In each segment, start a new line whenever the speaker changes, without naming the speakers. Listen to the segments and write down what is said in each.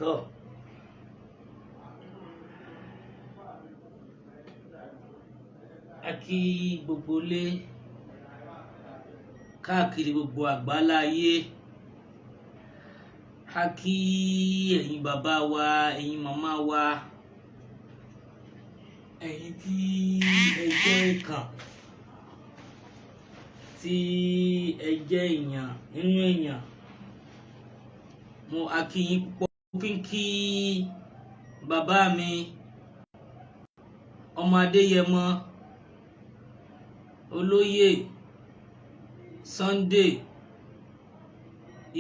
Tọ́, a kí gbogbo ilé káàkiri gbogbo àgbálá ayé. A kí ẹ̀yin bàbá wa, ẹ̀yin màmá wa, ẹ̀yin tí ẹ jẹ́ ìkàn, tí ẹ jẹ́ èèyàn nínú èèyàn. Mo a kí yín púpọ̀. Mo fi ń kí bàbá mi, ọmọ Adéyẹmọ, olóyè Sunday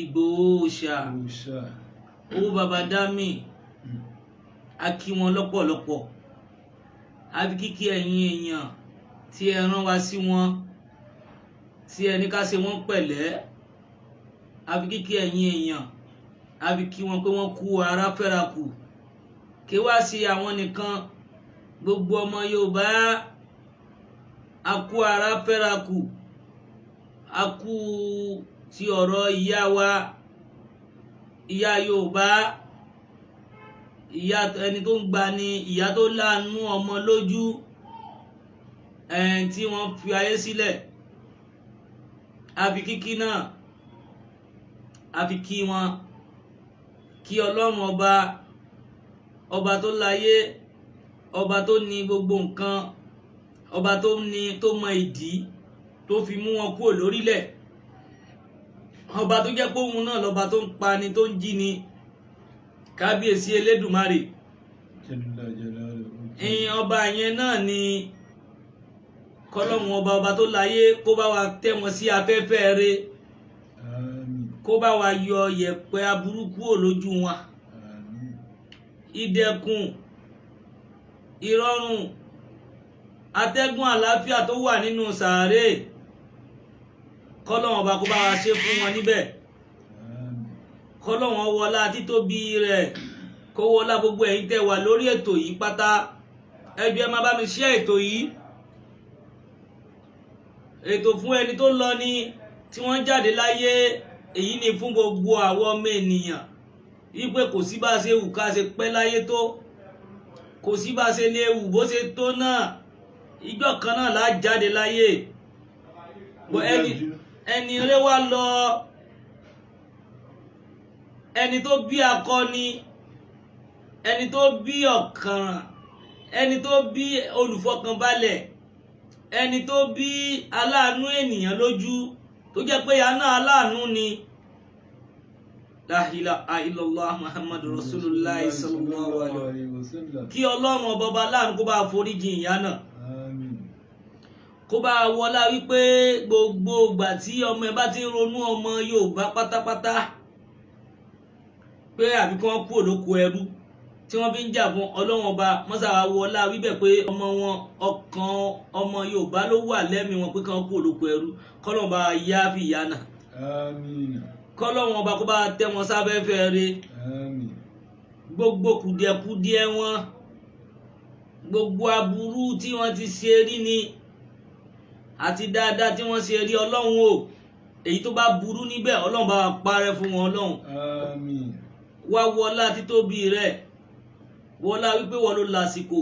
Ìgbòho Òòṣà,
Òòṣà.
Owó baba dami. A kí wọn lọ́pọ̀lọpọ̀. A fi kíkí ẹ̀yin èèyàn tí ẹ rán wa sí wọn, tí ẹ ní ká ṣe wọ́n pẹ̀lẹ́. A fi kíkí ẹ̀yin èèyàn, a fi kí wọn pé wọ́n kú ara fẹ́ra kù. Kí wá sí àwọn nìkan, gbogbo ọmọ Yorùbá, a kú ara fẹ́ra kù, a kú ti ọ̀rọ̀ ìyá wa, ìyá Yorùbá, ìyá ẹni tó ń gbani, ìyá tó láàánú ọmọ lójú, ẹni tí wọ́n fi ayé sílẹ̀. A fi kíkí náà, a fi kí wọn, kí Ọlọ́run ọba, ọba tó láyé, ọba tó ní gbogbo nǹkan, ọba tó ní, tó mọ ìdí tó fi mú wọn kúrò lórílẹ̀, ọba tó jẹ́ pé òun náà lọ́ba tó ń pani, tó ń jí ni, kábíyèsí Elédùmarè.
Jalla jalaluhu.
Ìyẹn ọba yẹn náà ni kọlọ́hún ọba, ọba tó láyé, kó bá wa tẹ́ wọn sí afẹ́fẹ́ rẹ̀.
Àmín.
Kó bá wa yọ yẹ̀pẹ̀ aburú kúrò lójú wọn.
Àmín.
Ìdẹ̀kùn, ìrọ̀rùn, atẹ́gùn àlàáfíà tó wà nínú sàárè, kọlọ́hún ọba kó bá wa ṣe fún wọn níbẹ̀.
Àmín.
Kọlọ́hún wọlá títóbi rẹ̀, kó wọlá gbogbo ẹ̀yin tẹ́ wà lórí ètò yìí pátá. Ẹbí, ẹ máa bá mi share ètò yìí, ètò fún ẹni tó lọ ní tí wọ́n jáde láyé. Èyí ni fún gbogbo àwọn ọmọ ènìyàn wípé kò sí bá a ṣe wù ká ṣe pẹ́ láyé tó, kò sí bá a ṣe lè wù bó ṣe tó náà, ìjọ kan náà là á jáde láyé.
Ó
ẹni
dájú.
Ẹni rẹ wá lọ, ẹni tó bí akọni, ẹni tó bí ọ̀kànràn, ẹni tó bí olùfọkànbalẹ̀, ẹni tó bí aláàánú ènìyàn lójú, tó jẹ́ pé àná aláàánú ni. La ilaha illallah Muhammadu Rasulullah sallallahu alaihi
wasallam.
Kí Ọlọ́run ọba, ọba aláàánú, kó bá foríjì ìyá náà.
Àmín.
Kó bá wọlá wípé gbogbo ìgbà tí ọmọ ẹ bá ti ń ronú ọmọ Yorùbá pátápátá pé àbí kí wọ́n kú olóko ẹrú tí wọ́n fi ń jà fún, Ọlọ́run ọba mọ́sàá wọlá wíbẹ̀ pé ọmọ wọn, ọkàn ọmọ Yorùbá ló wà lẹ́mìí wọn pé kí wọ́n kú olóko ẹrú. Kọ́lọ́run bá yá fi ìyá náà.
Àmín.
Kọ́lọ́run ọba kó bá tẹ́ wọn sáfẹ́fẹ́ rẹ̀.
Àmín.
Gbogbo kùdìẹ̀kudiẹ wọn, gbogbo aburú tí wọ́n ti ṣe rí ni àti dáadáa tí wọ́n ṣe rí, Ọlọ́run o, èyí tó bá burú níbẹ̀, Ọlọ́run bá wa parẹ́ fún wọn. Ọlọ́run,
Àmín.
wá wọlá títóbi rẹ̀, wọlá wípé wọ́n ló lásìkò.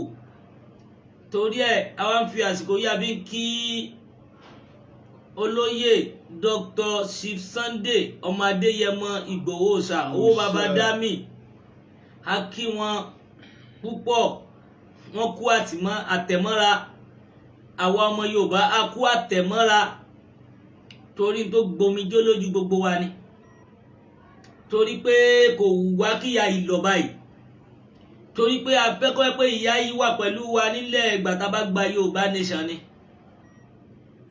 Torí ẹ̀, àwa ń fi àsìkò yìí àbí kí olóyè Dr. Chief Sunday ọmọ Adéyẹmọ Ìgbòho Òòṣà, owó baba dami. A kí wọn púpọ̀, wọ́n kú àtìmọ́ àtẹ̀mọ́ra. Àwa ọmọ Yorùbá, a kú àtẹ̀mọ́ra, torí tó gbomijó lójú gbogbo wa ni, torí pé kò wù wá kíyà yìí lọ báyìí, torí pé a fẹ́ kọ́ pé ìyá yìí wà pẹ̀lú wa nílẹ̀ ìgbà tá a bá gba Yorùbá nation ni.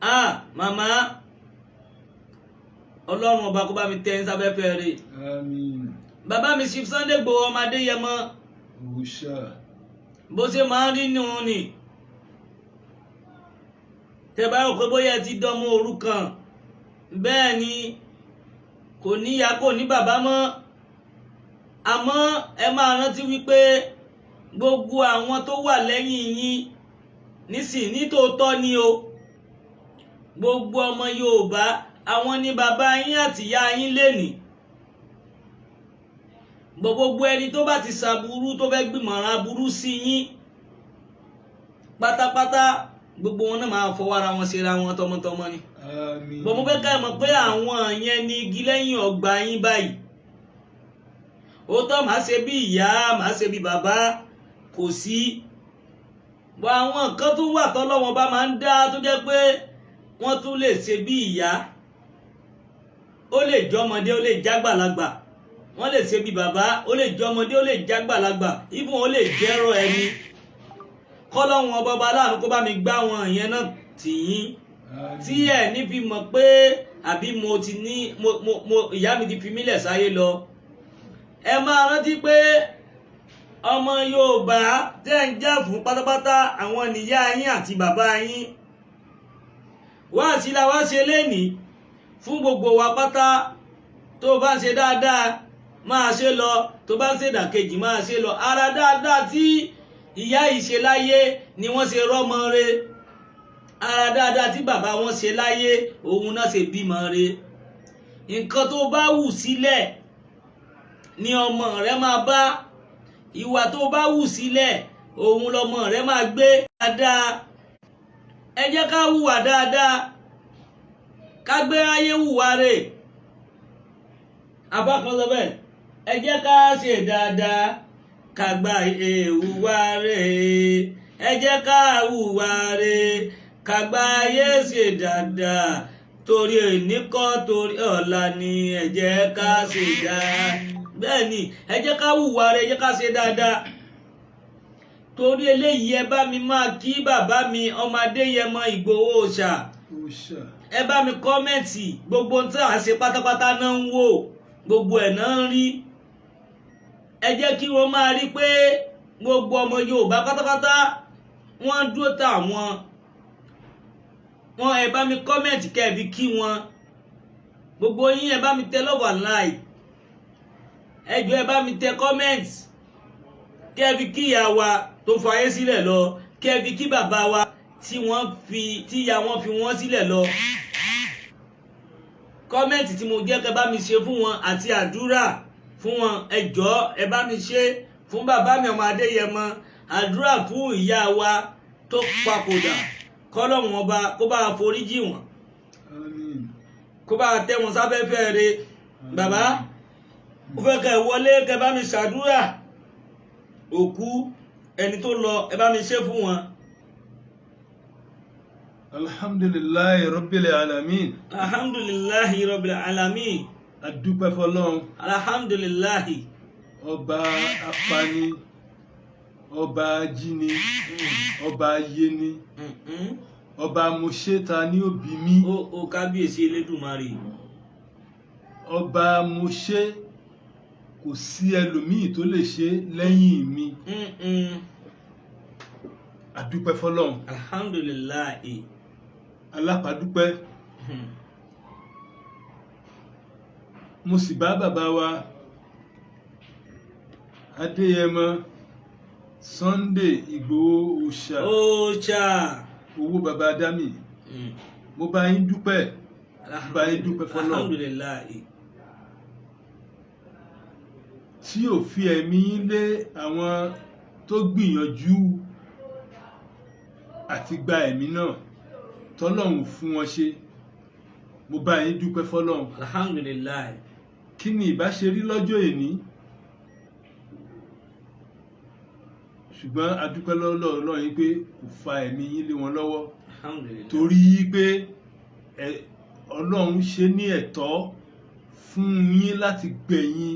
Ah, màmá, Ọlọ́run ọba kó bá mi tẹ́ ń sáfẹ́fẹ́ rẹ̀.
Àmín.
Bàbá mi Chief Sunday Igboho ọmọ Adéyẹmọ,
Òòṣà.
bó ṣe máa ń rí nù ni. Tẹ́ bá rò pé bóyá ẹ ti dánmọ́ òrukàn, bẹ́ẹ̀ ni, kò níyà, kò ní bàbá mọ́, àmọ́ ẹ máa rántí wípé gbogbo àwọn tó wà lẹ́yìn yín nísìn nítòótọ́ ni o. Gbogbo ọmọ Yorùbá, àwọn ni bàbá yín àtìyá yín lénìí. Gbogbo ẹni tó bá ti ṣàbúrú tó fẹ́ gbìmọ̀ràn aburú sí yín pátápátá, gbogbo wọn náà máa fọwọ́ ara wọn ṣera wọn tọmọtọmọ ni.
Àmín.
Bọ̀ mo fẹ́ ká ẹ mọ̀ pé àwọn yẹn ni igi lẹ́yìn ọgbà yín báyìí. Ó tọ́ màá ṣe bí ìyá, màá ṣe bí bàbá, kò sí. Bọ̀ àwọn nǹkan tó wà tọ́lọ́wọ́n bá máa ń dá tó jẹ́ pé wọ́n tún lè ṣe bí ìyá, ó lè jọmọdé, ó lè jágbàlagbà. Wọ́n lè ṣe bí bàbá, ó lè jọmọdé, ó lè jágbàlagbà, ibùn ó lè jẹ́rọ ẹni. Kọ́lọ́wọ́n ọba ọba aláàánú kó bá mi gbá wọn yẹn náà tì yín, tí ẹ níbi mọ̀ pé àbí mo ti ní mo mo mo ìyá mi ti fi mí lẹ̀ sáyé lọ. Ẹ máa rántí pé ọmọ Yorùbá tẹ́ ń jà fún pátápátá, àwọn nìyá yín àti bàbá yín. Wá sí la wá ṣe lénìí fún gbogbo wa pátá. Tó bá ń ṣe dáadáa, máa ṣe lọ. Tó bá ń ṣe ìdàkejì, máa ṣe lọ. Ara dáadáa tí ìyá yìí ṣe láyé ni wọ́n ṣe rọ́mọ re. Ara dáadáa tí bàbá wọn ṣe láyé, òun náà ṣe bímọ re. Nǹkan tó bá wù sílẹ̀ ni ọmọ rẹ máa bá. Ìwà tó bá wù sílẹ̀, òun lọmọ rẹ máa gbé. Dáadáa, ẹ jẹ́ ká hùwà dáadáa, ká gbé ayé hùwà rè. Abákan sọ bẹ́ẹ̀, ẹ jẹ́ ká ṣe dáadáa, ká gba hùwà rè. Ẹ jẹ́ ká hùwà rè, ká gba ayé ṣe dáadáa, torí òní kọ́, torí ọ̀la ni. Ẹ jẹ́ ká ṣe dáadáa. Bẹ́ẹ̀ ni, ẹ jẹ́ ká hùwà rè, ẹ jẹ́ ká ṣe dáadáa. Torí eléyìí, ẹ bá mi máa kí bàbá mi ọmọ Adéyẹmọ Ìgbòho Òòṣà.
Òòṣà.
Ẹ bá mi comment. Gbogbo ohun tí à ń ṣe pátápátá náà ń wò, gbogbo ẹ̀ náà ń rí. Ẹ jẹ́ kí wọ́n máa rí pé gbogbo ọmọ Yorùbá pátápátá, wọ́n dúró tà wọ́n wọn. Ẹ bá mi comment kẹ́ẹ̀bí kí wọn. Gbogbo yín, ẹ bá mi tẹ love and like. Ẹ jọ̀ọ́, ẹ bá mi tẹ comment kẹ́ẹ̀bí kí ìyá wa tó fayé sílẹ̀ lọ, kẹ́ẹ̀bí kí bàbá wa tí wọ́n fi tí ìyá wọn fi wọ́n sílẹ̀ lọ. Comment tí mo jẹ́ kẹ́ bá mi ṣe fún wọn àti àdúrà fún wọn, ẹ jọ̀ọ́, ẹ bá mi ṣe fún bàbá mi ọmọ Adéyẹmọ, àdúrà fún ìyá wa tó papòdà, kọ́lọ́hún ọba kó bá foríjì wọ́n.
Àmín.
Kó bá tẹ́ wọn sáfẹ́fẹ́ re. Bàbá, ó fẹ́ kẹ́ ẹ wọlé, kẹ́ bá mi ṣàdúrà òkú ẹni tó lọ, ẹ bá mi ṣe fún wọn.
Alhamdulillahi rabbil alamin.
Alhamdulillahi rabbil alamin.
Adúpẹ́ fọ́lọ́run.
Alhamdulillahi.
Ọba apani, ọba ajíni, ọba ayéni, ọba mọṣẹ́ta ní òbí mi.
Ó kábíyèsí Elédùmarè.
Ọba mọṣẹ́, kò sí ẹlòmíì tó lè ṣe lẹ́yìn mi. Adúpẹ́ fọ́lọ́run.
Alhamdulillahi.
Alápàdúpẹ́. Mo sì bá bàbá wa Adéyẹmọ Sunday Ìgbòho Òòṣà,
Òòṣà.
Owó bàbá Dámì, mo bá yín dúpẹ́, bá yín dúpẹ́ fọ́lọ́run
Alhamdulillahi.
tí ò fi ẹ̀mí yín lé àwọn tó gbìyànjú àti gba ẹ̀mí náà, tọ́lọ́run fún wọn ṣe. Mo bá yín dúpẹ́ fọ́lọ́run.
Alhamdulillahi.
Kí ni ìbá ṣe rí lọ́jọ́ èní? Ṣùgbọ́n a dúpẹ́ lọ́wọ́ Ọlọ́run yín pé kò fa ẹ̀mí yín lé wọn lọ́wọ́.
Alhamdulillahi.
Torí pé Ọlọ́run ṣe ní ẹ̀tọ́ fún yín láti gbẹ̀yìn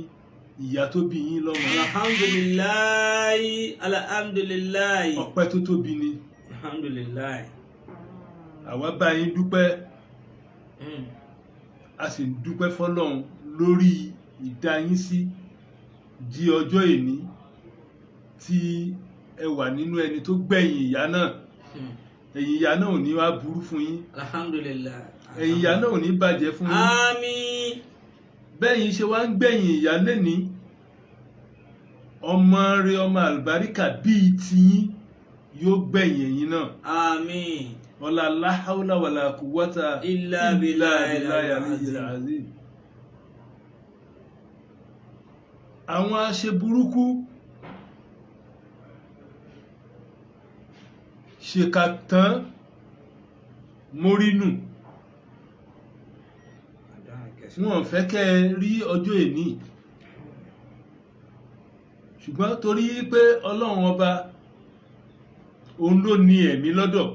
ìyá tó bí yín lọ́mọ.
Alhamdulillahi, alhamdulillahi.
Ọpẹ́ tó tóbi ni.
Alhamdulillahi.
Àwa bá yín dúpẹ́. A sì ń dúpẹ́ fọ́lọ́run lórí ìdá yín sí di ọjọ́ èní tí ẹ wà nínú ẹni tó gbẹ̀yìn ìyá náà. Ẹ̀yìn ìyá náà ò ní wá burú fún yín.
Alhamdulillahi.
Ẹ̀yìn ìyá náà ò ní bàjẹ́ fún yín.
Àmín.
Bẹ́yìn ṣe wá ń gbẹ̀yìn ìyá lẹ́ni, ọmọ rẹ, ọmọ àlùbáríkà bíi tiyín yóò gbẹ̀yìn ẹ̀yin náà.
Àmín.
Ọlá láháúlá wàlà kúwátà
Illa billahi
billahi
al-azim.
al-azim. Àwọn aṣeburúkú ṣèkà tán mórínù, wọn ò fẹ́ kẹ́ ẹ rí ọjọ́ èní, ṣùgbọ́n torí pé Ọlọ́run ọba òun ló ní ẹ̀mí lọ́dọ̀,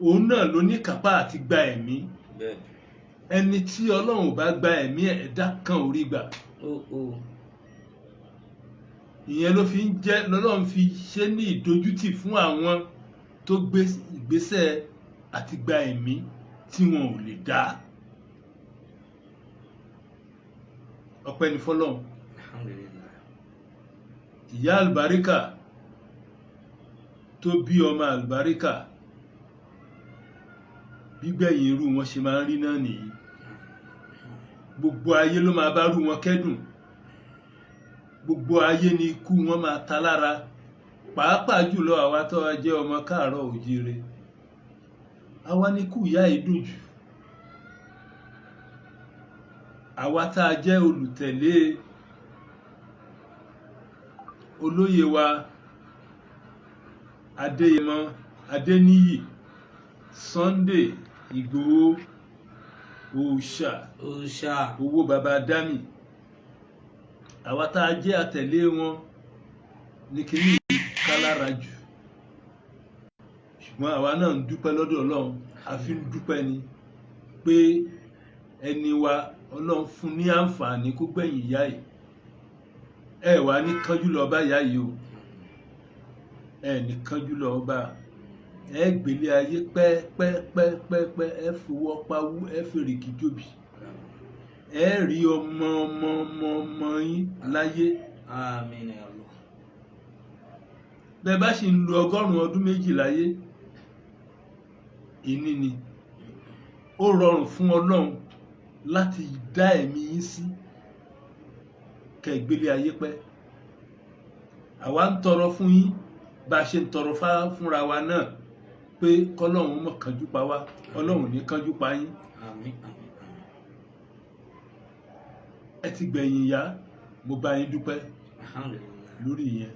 òun náà ló ní kápá àti gba ẹ̀mí. Ẹni tí Ọlọ́run ò bá gba ẹ̀mí, ẹ̀dá kan ò rí gbà. Ìyẹn ló fi ń jẹ́ lọ́lọ́run fi ṣe ní ìdójútì fún àwọn tó gbé ìgbésẹ̀ àti gba ẹ̀mí tí wọn ò lè dá. Ọpẹ́ ni fọ́lọ́run. Ìyá àlùbáríkà tó bí ọmọ àlùbáríkà, gbígbẹ̀yìn irú wọn ṣe máa ń rí náà nìyí. Gbogbo ayé ló máa bá rú wọn kẹ́dùn, gbogbo ayé ni ikú wọn máa ta lára, pàápàá jùlọ àwa tó a jẹ́ ọmọ káàárọ̀ òjíire. Àwa ni ikú ìyá yìí dùn jù. Àwa tá a jẹ́ olùtẹ̀lé olóyè wa Adéyẹmọ Adéníyì Sunday Ìgbòho Òòṣà,
Òòṣà,
owó baba dami, àwa tá a jẹ́ àtẹ̀lé wọn ní kíní ká lára jù. Ṣùgbọ́n àwa náà ń dúpẹ́ lọ́dọ̀ Ọlọ́run, a fi ń dúpẹ́ ni pé ẹni wa Ọlọ́run fún ní àǹfààní kó gbẹ̀yìn ìyá yìí. Ẹ wà ní kánjú lọ bá ìyá yìí o, ẹ ní kánjú lọ bá, ẹ gbélé ayé pẹ́pẹ́pẹ́pẹ́, ẹ fowó pawú, ẹ fèrèkì jóbi, ẹ rí ọmọ ọmọ ọmọ ọmọ yín láyé.
Àmín ya Allah.
Bẹ́ẹ̀ bá sì ń lo 100 ọdún méjì láyé, ìní ni ó rọrùn fún Ọlọ́run láti dá ẹ̀mí yín sí kẹ́ gbélé ayé pẹ́. Àwa ń tọrọ fún yín bá a ṣe ń tọrọ fúnra wa náà pé kọ́lọ́run má kánjú pa wá, Ọlọ́run ní kánjú pa yín.
Àmín, àmín, àmín.
Ẹ ti gbẹ̀yìn ìyá, mo bá yín dúpẹ́.
Alhamdulillah.
Lórí ìyẹn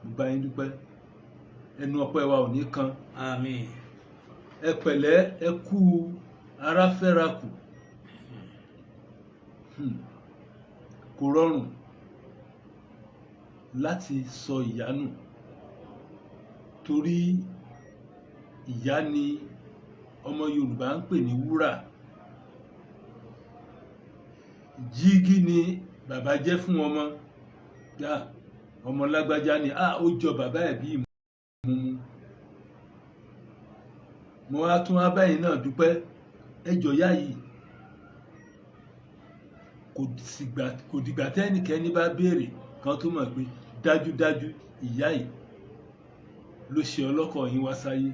mo bá yín dúpẹ́, ẹnu ọpẹ́ wa ò ní kan.
Àmín.
Ẹ pẹ̀lẹ́, ẹ kú ara fẹ́ra kù. Kò rọrùn láti sọ ìyá nù, torí ìyá ni ọmọ Yorùbá ń pè ní wúrà. Jígí ni bàbá jẹ́ fún ọmọ. Yá, ọmọ lágbájá ni, ó jọ bàbá ẹ̀ bí ìmúmu. Mo wá tún wá báyìí náà dúpẹ́. Ẹ jọ yá yìí, kò dìgbà tẹ́nìkẹ́ni bá béèrè kan tó mọ̀ pé dájúdájú ìyá yìí ló ṣe ọlọ́kọ̀ yín wá sáyé.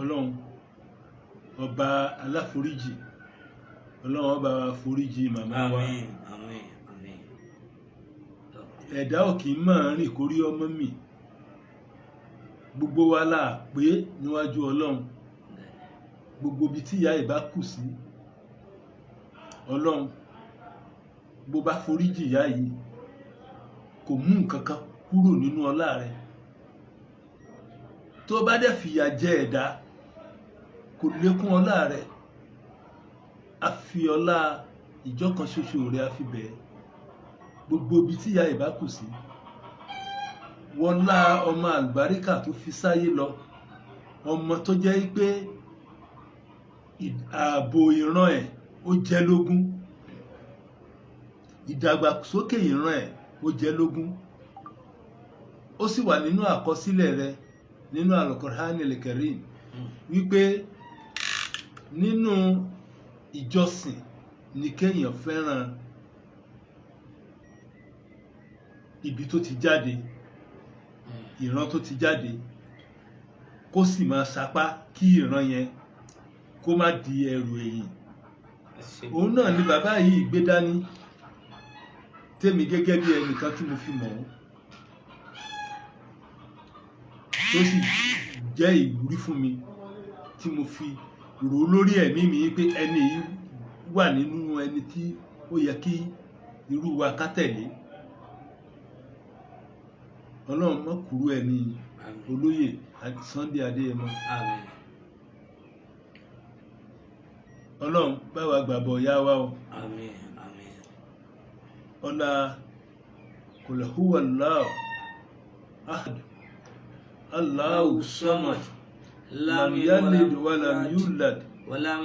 Ọlọ́run ọba aláforíjì, Ọlọ́run ọba foríjì màmá wa.
Àmín, àmín, àmín.
Ẹ̀dá ò kì í máa rìn kórí ọmọ mi. Gbogbo wa la pé níwájú Ọlọ́run. Gbogbo ibi tí ìyá yìí bá kù sí, Ọlọ́run bó bá foríjì ìyá yìí, kò mú nǹkan kan kúrò nínú ọlá rẹ̀. Tó bá dẹ̀ fìyà jẹ ẹ̀dá, kò lékún ọlá rẹ̀. A fi ọlá ìjọ kan ṣoṣo rẹ̀ a fi bẹ̀ ẹ́. Gbogbo ibi tí ìyá yìí bá kù sí, wọlá ọmọ àlùbáríkà tó fi sáyé lọ, ọmọ tó jẹ́ pé ààbò ìran ẹ̀ ó jẹ́ lógún, ìdàgbàsókè ìran ẹ̀ ó jẹ́ lógún, ó sì wà nínú àkọsílẹ̀ rẹ̀ nínú Al-Qur'anil Karim wípé nínú ìjọsìn ni kéèyàn fẹ́ràn ibi tó ti jáde, ìran tó ti jáde, kó sì máa sapá kí ìran yẹn kó má di ẹrù ẹ̀yìn. Òun náà ni bàbá yìí gbé dání, tèmi gẹ́gẹ́ bí ẹnìkan tí mo fi mọ̀ ọ́n, tó sì jẹ́ ìwúrí fún mi tí mo fi rò ó lórí ẹ̀mí mi pé ẹni yìí wà nínú ẹni tí Ó yẹ kí irú wa ká tẹ̀lé. Ọlọ́run má kúrú ẹni olóyè Sunday Adéyẹmọ. Ọlọ́run bá wa gbàbọ̀ ya wa o.
Àmín, àmín.
Ọlá kul huwa Allahu ahad Allahu samad lam yalid walam yulad walam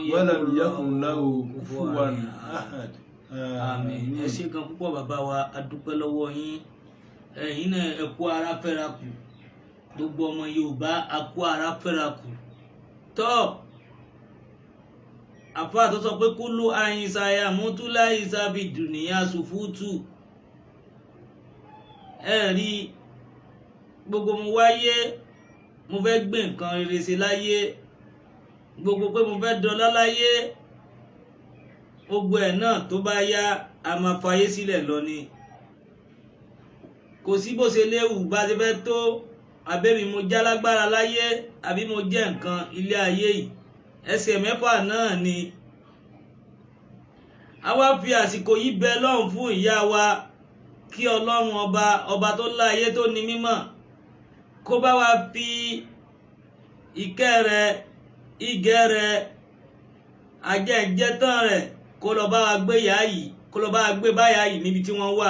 yakun lahu kufuwan ahad.
Àmín. Ẹ ṣé gan púpọ̀ bàbá wa, a dúpẹ́ lọ́wọ́ yín. Ẹ̀yin náà ẹ kú ara fẹ́ra kù. Gbogbo ọmọ Yorùbá a kú ara fẹ́ra kù. Tọ́ àfáà tó sọ pé kúlú àyìnsá ya mútúlá ìsàbí dùnìyà sùfútù. Ẹ rí gbogbo mo wáyé, mo fẹ́ gbé nǹkan rere ṣe láyé, gbogbo pé mo fẹ́ dọlá láyé, gbogbo ẹ̀ náà tó bá yá a máa fayé sílẹ̀ lọ ni. Kò sí bó ṣe léwu bá ṣe fẹ́ tó, àbẹ́mi mo já lágbára láyé, àbí mo jẹ́ nǹkan ilé ayé yìí, ẹsẹ̀ mẹ́fà náà ni. A wá fi àsìkò yìí bẹ Ọlọ́run fún ìyá wa, kí Ọlọ́run ọba ọba tó láyé tó ní mímọ́ kó bá wa fi ìkẹ́ rẹ̀, ìgẹ̀ rẹ̀, ajẹ́jẹ́tàn rẹ̀ kó lọ bá wa gbé ìyá yìí, kó lọ bá wa gbé báyà yìí níbi tí wọ́n wà.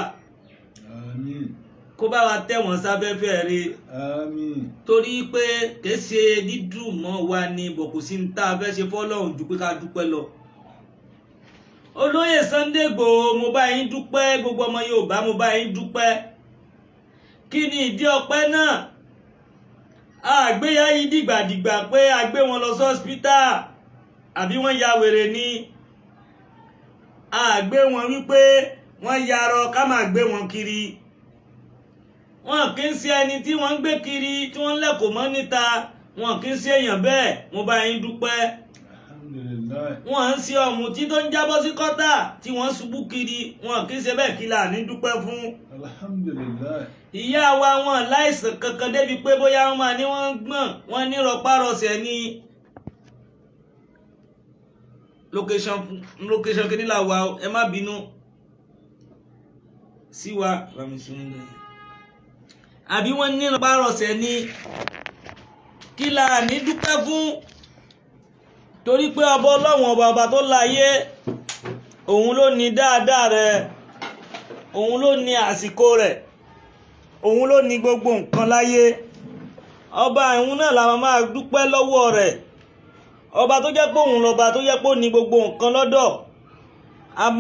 Àmín.
Kó bá wa tẹ̀ wọ́n sáfẹ́fẹ́ rẹ̀.
Àmín.
Torí pé kìí ṣe dídùn mọ́ wa ni bọ̀, kò sí ní tá a fẹ́ ṣe fọ́lọ́run ju pé ká dúpẹ́ lọ. Olóyè Sunday Igboho, mo bá yín dúpẹ́, gbogbo ọmọ Yorùbá mo bá yín dúpẹ́. Kí ni ìdí ọpẹ́ náà? Àgbéyá yìí dìgbàdìgbà pé a gbé wọn lọ sọ́spítà àbí wọ́n ya wèrè ni. Àgbé wọn wípé wọ́n yarọ ká máa gbé wọn kiri. Wọn kì í ṣe ẹni tí wọ́n ń gbé kiri tí wọ́n ń lẹ̀kọ̀ mọ́ níta, wọn kì í ṣe èèyàn bẹ́ẹ̀, mo bá yín dúpẹ́.
Alhamdulillah.
Wọn ń ṣe ọ̀mùtí tó ń jábọ́ sí kọ́tà tí wọ́n ń ṣubú kiri, wọn kì í ṣe bẹ́ẹ̀, kí là ní dúpẹ́ fún.
Alhamdulillah.
Ìyá wa wọn láìsàn kankan débi pé bóyá wọn máa ní wọn ń gbọ̀n, wọn ní rọpárọsẹ̀ ní location kìíní là wà, ẹ má bínú sí wa. Àbí wọ́n ní rọpárọsẹ̀ ní, kí là ní dúpẹ́ fún? Torí pé ọba Ọlọ́run ọba ọba tó láyé, òun ló ní dáadáa rẹ̀, òun ló ní àsìkò rẹ̀, òun ló ní gbogbo nǹkan láyé. Ọba òun náà la máa dúpẹ́ lọ́wọ́ rẹ̀. Ọba tó jẹ́ pé òun lọ́ba tó jẹ́ pé ó ní gbogbo nǹkan lọ́dọ̀.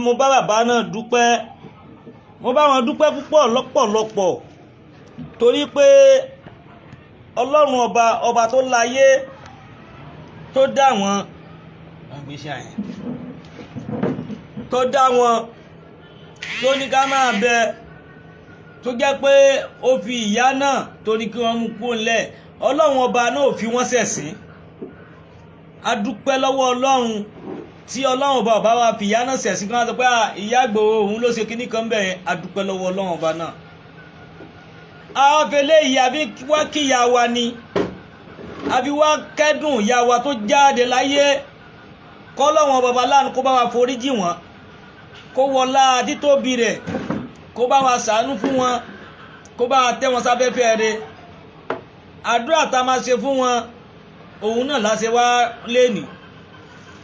Mo bá bàbá náà dúpẹ́, mo bá wọn dúpẹ́ púpọ̀ lọ́pọ̀lọpọ̀, torí pé Ọlọ́run ọba ọba tó láyé tó dá wọn, tó dá wọn, tó ní ká máa bẹ, tó jẹ́ pé ó fi ìyá náà tó ní kí wọ́n mú kú ńlẹ̀. Ọlọ́run ọba náà ò fi wọ́n ṣẹ̀sín. A dúpẹ́ lọ́wọ́ Ọlọ́run tí Ọlọ́run ọba ọba wa fi ìyá náà ṣẹ̀sín, kí wọ́n sọ pé ìyá Ìgbòho òun ló ṣe kíní kan bẹ́ẹ̀. A dúpẹ́ lọ́wọ́ Ọlọ́run ọba náà. Àwọn afẹlẹ́ yìí àbí wá kí ìyá wa ni, àbí wá kẹ́dùn ìyá wa tó jáde láyé, kọ́lọ́run ọba láàánú kó bá wa foríjì wọ́n, kó wọlá títóbi rẹ̀, kó bá wa ṣàánú fún wọn, kó bá wa tẹ́ wọn sáfẹ́fẹ́ rẹ̀. Àdúrà tá a máa ṣe fún wọn òun náà la ṣe wá lénìí,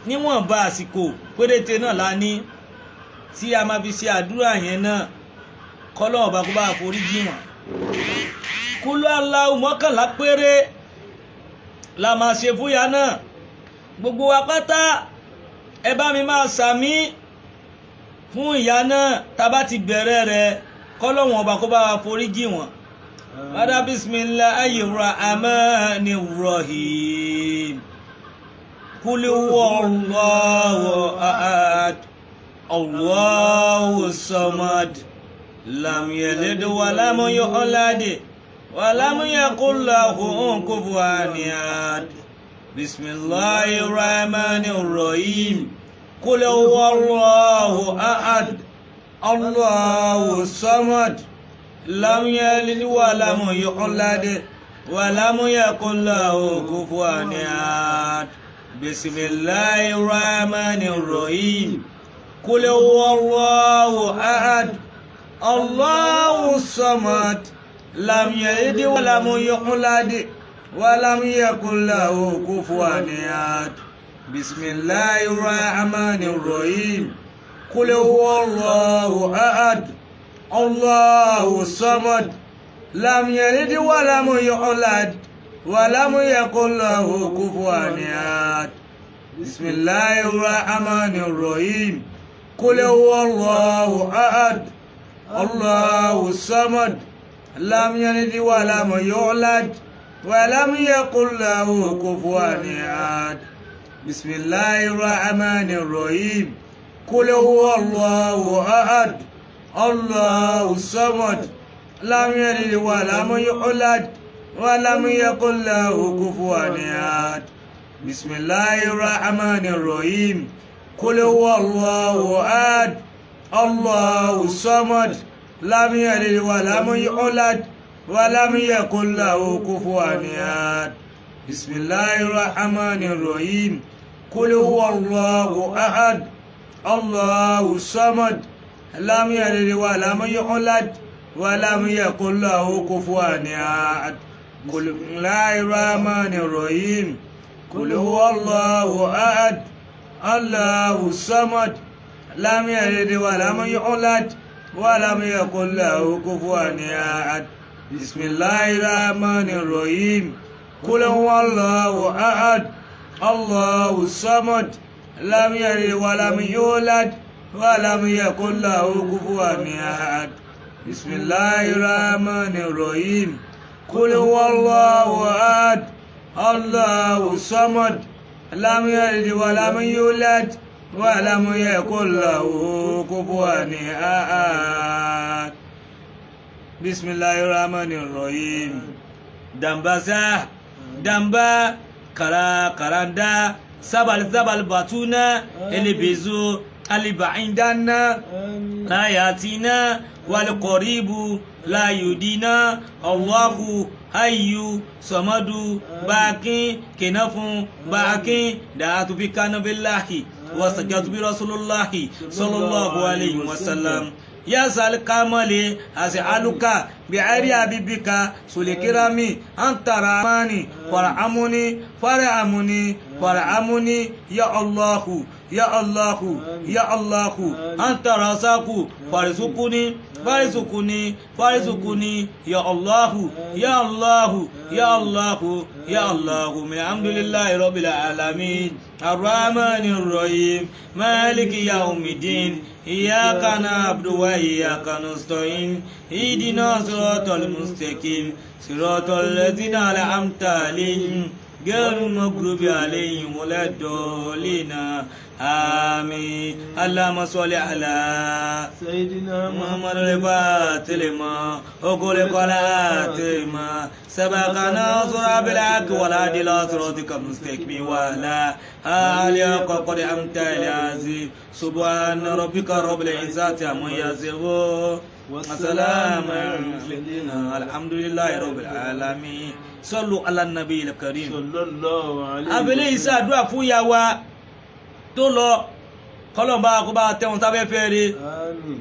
níwọ̀nba àsìkò péréte náà la ní tí a máa fi ṣe àdúrà yẹn náà, kọ́lọ́run ọba kó bá wa foríjì wọ́n. Kúlú aláwù 11 péré la máa ṣe fún ya náà. Gbogbo wa pátá ẹ bá mi máa ṣàmì fún ìyá náà tá a bá ti bẹ̀rẹ̀ rẹ̀, kọ́lọ́hun ọba kó bá wa foríjì wọ́n. Bada bismillahi rahmani rahim. Kúlú wallahu ahad, Allahu samad, lam yalid wa lam yulad wa lam yakul lahu kufuwan ahad. Bismillahi rahmani rahim. Kul huwallahu ahad, Allahu samad, lam yalid wa lam yulad wa lam yakul lahu kufuwan ahad. Bismillahi rahmani rahim. Qul huwallahu ahad Allahu samad lam yalid wa lam yulad wa lam yakul lahu kufuwan ahad. Bismillahir rahmanir rahim. Qul huwallahu ahad Allahu samad lam yalid wa lam yulad wa lam yakul lahu kufuwan ahad. Bismillahir rahmanir rahim. Qul huwallahu ahad Allahu samad lam yalid wa lam yulad wa lam yakul lahu kufuwan ahad. Bismillahir rahmanir rahim. Qul huwallahu ahad Allahu samad lam yalid wa lam yulad wa lam yakul lahu kufuwan ahad. Bismillahir rahmanir rahim. Qul huwallahu ahad Allahu samad lam yalid wa lam yulad wa lam yakul lahu kufuwan ahad. Bismillahir rahmanir rahim. Qul huwallahu ahad Allahu samad lam yalid wa lam yulad wa lam yakul lahu kufuwan ahad. Bismillahir rahmanir rahim. Qul huwallahu ahad Allahu samad lam yalid wa lam yulad wa lam yakul lahu kufuwan ahad. Bismillahir rahmanir rahim. Qul huwallahu ahad Allahu samad lam yalid wa lam yulad wa lam yakul lahu kufuwan ahad. Bismillahir rahmanir rahim. Qul huwallahu ahad Allahu samad lam yalid wa lam yulad wa lam yakul lahu kufuwan ahad. Bismillahir rahmanir rahim. Dambasa damba kara karanda sabal sabal batuna elebezu alibaindana la yatina wal qaribu la yudina Allahu hayyu samadu bakin kinafun bakin da'atu bi kana billahi wa sajjatu bi rasulillahi sallallahu alayhi wa sallam. Ya sal kamali as'aluka bi'ari abibika sulikirami anta rahmani farhamuni farhamuni farhamuni ya Allahu ya Allahu ya Allahu anta rasaku farzukuni farzukuni farzukuni ya Allahu ya Allahu ya Allahu ya Allahu. Alhamdulillahi rabbil alamin arrahmanir rahim maliki yawmiddin iyyaka na'budu wa iyyaka nasta'in ihdina siratal mustaqim siratal ladzina an'amta alayhim ghayril maghdubi alayhim waladdallin. Àmín. Allahumma salli ala
Sayyidina
Muhammad al-Fatih lima ughliqa al-ma sabaqa nasra bil haqqi wal hadi ila siratikal mustaqim wa ala alihi qad amta al-azim. Subhana rabbika rabbil izzati amma yasifun wa salamun alal mursalin. Alhamdulillahi rabbil alamin. Sallu ala nabiyil karim.
Sallallahu alayhi.
Abẹ́lé ìsàdúrà fún ìyá wa tó lọ, kọlọ̀mbá kó bá tẹ̀wọ̀n sáfẹ́fẹ́ rẹ̀.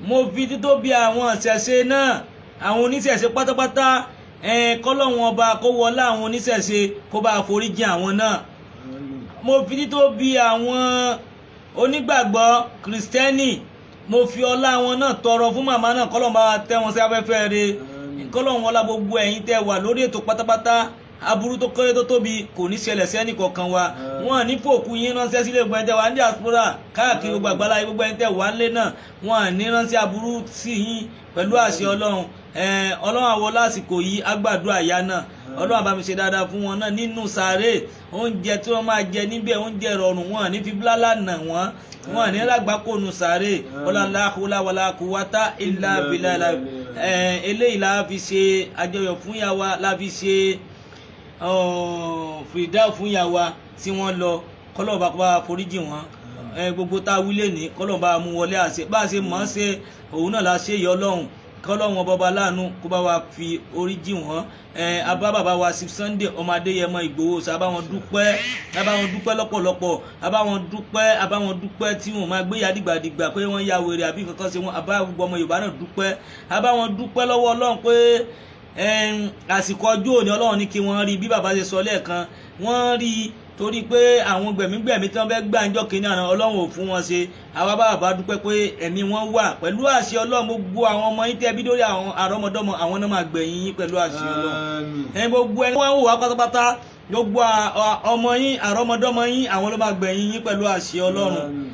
Mo fi títóbi àwọn ìṣẹ̀ṣe náà, àwọn oníṣẹ̀ṣe pátápátá, kọlọ̀wọ̀n ọba kó wọlé àwọn oníṣẹ̀ṣe kó bá foríjì àwọn náà. Mo fi títóbi àwọn onígbàgbọ́ kìrìsìtẹ́nì, mo fi ọlá wọn náà tọrọ fún màmá náà, kọlọ̀mbá tẹ̀wọ̀n sáfẹ́fẹ́ rẹ̀. Kọlọ̀wọ̀n ọlá gbogbo ẹ̀yin tẹ́ wà lórí ètò pátápátá, aburú tó kéré tó tóbi kò ní ṣẹlẹ̀ sí ẹnìkọ̀ọ̀kan wa. Wọn ní fòkú yín ránṣẹ́ sílé gbogbo ẹni tẹ́ wà ní diaspora káàkiri gbogbo àgbáláyé, gbogbo ẹni tẹ́ wà nílé náà, wọn ní ránṣẹ́ aburú sí yín pẹ̀lú àṣẹ Ọlọ́run. Ọlọ́run àwọ lásìkò yìí agbàdúrà ìyá náà, Ọlọ́run àbá mi ṣe dáadáa fún wọn náà nínú sàárè. Oúnjẹ tí wọ́n máa jẹ níbẹ̀, oúnjẹ rọrùn, wọn ní fi bílálà nà wọ́n, wọn ní lágbàkónú sàárè. Ọlọ́láhùlá wàlá kúwátá ìlà bìlà. Eléyìí la fi ṣe àjọyọ̀ fún ìyá wa, la fi ṣe fìdá fún ìyá wa tí wọ́n lọ. Kọ́lọ́ọ̀ bá bá foríjì wọ́n. Gbogbo tá a wílé ní kọ́lọ́ọ̀ bá mú wọlé àṣẹ bá a ṣe mọ̀ ọ́n ṣe òun náà la ṣe yọ Ọlọ́run. Kọ́lọ́hún ọba láàánú kó bá wa fi orí jì wọ́n. Abá bàbá wa sí Sunday ọmọ Adéyẹmọ Ìgbòho, sá bá wọn dúpẹ́, abá wọn dúpẹ́ lọ́pọ̀lọpọ̀, abá wọn dúpẹ́, abá wọn dúpẹ́ tí wọn máa gbé ya dìgbàdìgbà pé wọ́n ya wèrè àbí kankan ṣe wọn. Abá gbogbo ọmọ Yorùbá náà dúpẹ́, abá wọn dúpẹ́ lọ́wọ́ Ọlọ́run pé àsìkò ọjọ́ òní Ọlọ́run ní kí wọ́n rí bí bàbá ṣe sọ lẹ́ẹ̀kan, wọ́n rí i torí pé àwọn gbẹ̀mígbẹ̀mí tí wọ́n fẹ́ gbà ń jọ́ kínní àná, Ọlọ́run ò fún wọn ṣe. Àwa bá bàbá dúpẹ́ pé ẹ̀mí wọn wà pẹ̀lú àṣẹ Ọlọ́run. Gbogbo àwọn ọmọ yín tẹ́ bí lórí àwọn àrọ́mọdọ́mọ, àwọn náà máa gbẹ̀yìn yín pẹ̀lú àṣẹ Ọlọ́run.
Àmín.
Ẹ̀yin gbogbo ẹni wọ́n ń wò wá pátápátá, gbogbo ọmọ yín, àrọ́mọdọ́mọ yín, àwọn ló máa gbẹ̀yìn yín pẹ̀lú àṣẹ Ọlọ́run.
Àmín.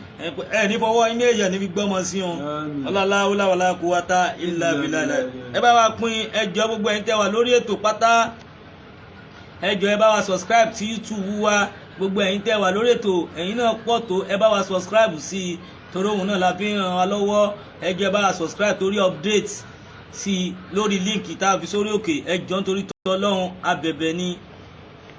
Ẹ ní fọwọ́ yín méjì níbi gbọ́mọ sí wọn.
Àmín.
Ọlọ́lá wàlá quwwata illa billah. Ẹ bá wa pín, ẹjọ́ gbogbo ẹ̀yin tẹ́ wà lórí ètò pátá, ẹ jọ̀ọ́, ẹ bá wa subscribe sí YouTube wa. Gbogbo ẹ̀yin tẹ́ wà lórí ètò, ẹ̀yin náà pọ̀ tó, ẹ bá wa subscribe sí i torí òun náà la fi ń ràn wá lọ́wọ́. Ẹ jọ̀ọ́, ẹ bá wa subscribe torí update sí i lórí link tá a fi sórí òkè. Ẹ jọ̀ọ́, nítorí tọ́lọ́run, abẹ̀bẹ̀ ni.